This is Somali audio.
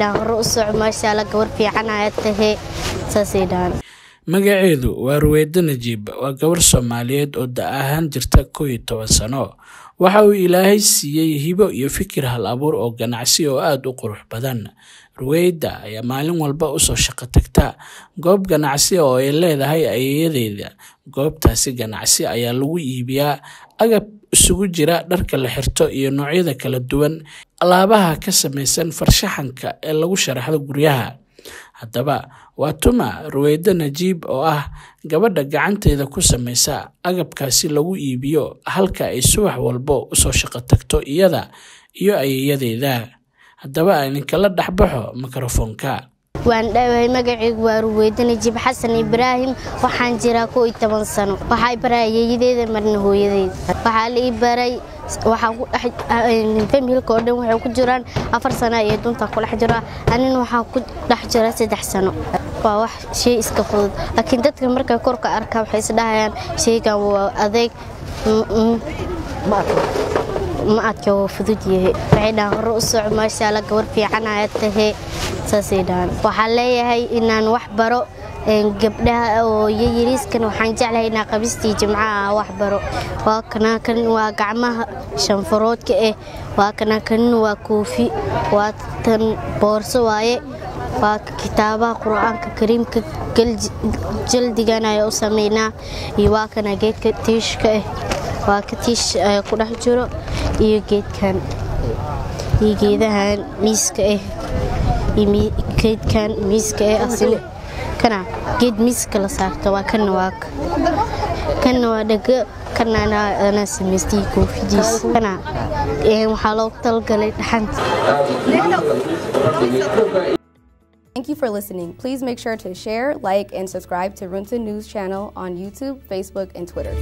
Waxay dhahaan, "Hore u soco, maasha Allah, gabar fiican ayaad tahay," saasay dhahaan. Magaceedu waa Ruweydo Najiib. Waa gabar Soomaaliyeed oo da' ahaan jirta 11 sano. Waxa uu Ilaahay siiyey hibo iyo fikir hal abuur oo ganacsi oo aada u qurux badan. Ruweyda ayaa maalin walba usoo shaqo tagta goob ganacsi oo ay leedahay ayeeyadeeda. Goobtaasi ganacsi ayaa lagu iibiyaa agab isugu jira dharka la xirto iyo noocyada kala duwan alaabaha ka samaysan farshaxanka ee lagu sharaxdo guryaha. Haddaba, waa tuma Ruweydo Najiib oo ah gabadha gacanteeda ku samaysa agabkaasi lagu iibiyo halka ay subax walbo usoo shaqo tagto iyada iyo ayeeyadeeda? Haddaba aan idinkala dhexbaxo mikrofoonka. Waan dhawahay. Magacaygu waa Ruweydo Najiib Xasan Ibraahim. Waxaan jiraa 11 sano. Waxaa i baray ayeeyadeeda, marna hooyadeeda. Waxaa la ii baray, waxaa ku dhex familka oo dhan waxay ku jiraan 4 sano iyo dunta ku dhex jira. Anina waxaa ku dhex jira 3 sano. Waa wax shay iska fudud, laakiin dadka markay korka arkaa waxay isdhahayaan shaygan waa adeeg. Ma adka, waa fudud yahay. Waxay dhahaan, "Hore u soco, maasha Allah, gabar fiican ayaad tahay," saasay dhahaan. Waxaan leeyahay inaan wax baro gabdhaha oo yariiskan. Waxaan jeclahay inaan qabistii Jimcaha wax baro. Waa kana, kan waa gacmaha shanfaroodka ah. Waa kana, kan waa koofi. Waa tan boorso waaye. Waa kitaabaha Qur-aanka Kariimka, jaldigan ayaa u sameynaa. Iyo waa kana geedka tiishka ah. Waa ka tiish ayaa ku dhex jiro, iyo geedkan, iyo geedahan miiska ah, iyo geedkan miiska ah. Asina kana geed miiska la saarto waa kana. Waa kana, waa dhago. Kana anaa samaystay koofidiis. Kana waxaa loogu talagalay dhaxanta. Thank you for listening. Please make sure to share, like, and subscribe to Runta News Channel on YouTube, Facebook, and Twitter.